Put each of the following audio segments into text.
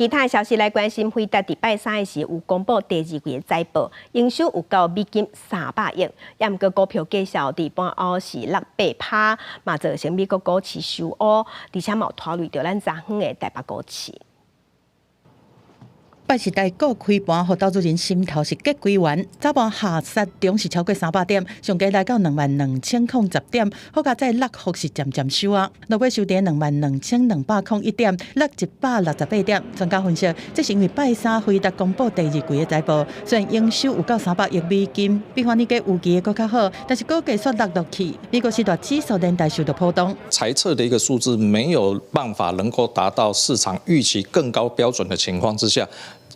其他消息來關心，輝達佇拜三時有公布第二季的財報，營收有到美金300億，也毋過股票價數佇盤後是落8趴，嘛造成美國股市受烏，而且嘛拖累著咱昨昏的台北股市。拜四台股開盤，予投資人心頭是激幾懸。早盤下殺中是超過300點，上低來到22,010點，好佳哉落幅是漸漸收啊。落尾收佇22,201點，落168點。專家分析，這是因為拜三輝達公布第二季的財報，雖然營收有到300億美金，比去年底預期的閣較好，但是股價煞落落去。美國四大指數連帶受到波動。財測的一個數字沒有辦法能夠達到市場預期更高標準的情況之下，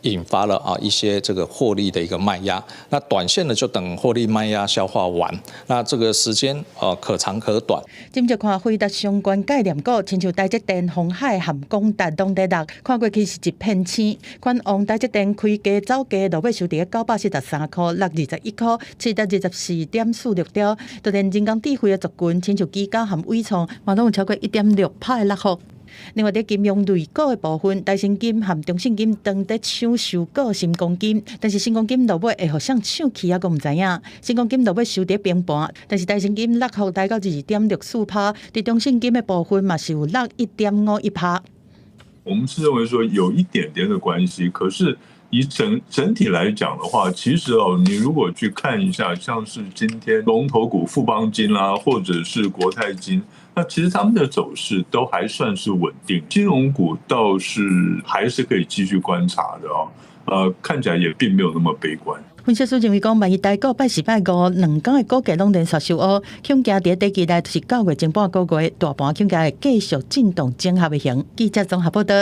引發了一些這個獲利的一個賣壓，那短線呢就等獲利賣壓消化完，那這個時間可長可短。今日看輝達相關概念股，親像台積電、鴻海和廣達攏佇落，看過去是一片青。寬王台積電開低走低，落尾收佇943塊，落21塊，市值24.46兆。就連人工智慧的族群，親像技嘉和緯創，嘛攏有超過1.6趴的落幅。另外，佇金融類股的部分，台新金和中信金當佇搶收購新光金，但是新光金落尾會予誰搶去猶閣毋知影。新光金落尾收佇平盤，但是台新金落幅來到2.64趴，佇中信金的部分嘛是有落1.51趴。我們是認為說有一點點的關係，可是以整整體來講的話，其實哦，你如果去看一下，像是今天龍頭股富邦金啦，或者是國泰金，那其實他們的走勢都還算是穩定，金融股倒是還是可以繼續觀察的哦。看起來也並沒有那麼悲觀。分析師認為講，萬一台股拜四拜五兩工的股價攏連續受烏，恐驚佇短期內就是9月前半個月大盤恐驚會繼續震盪整合的型。記者綜合報道。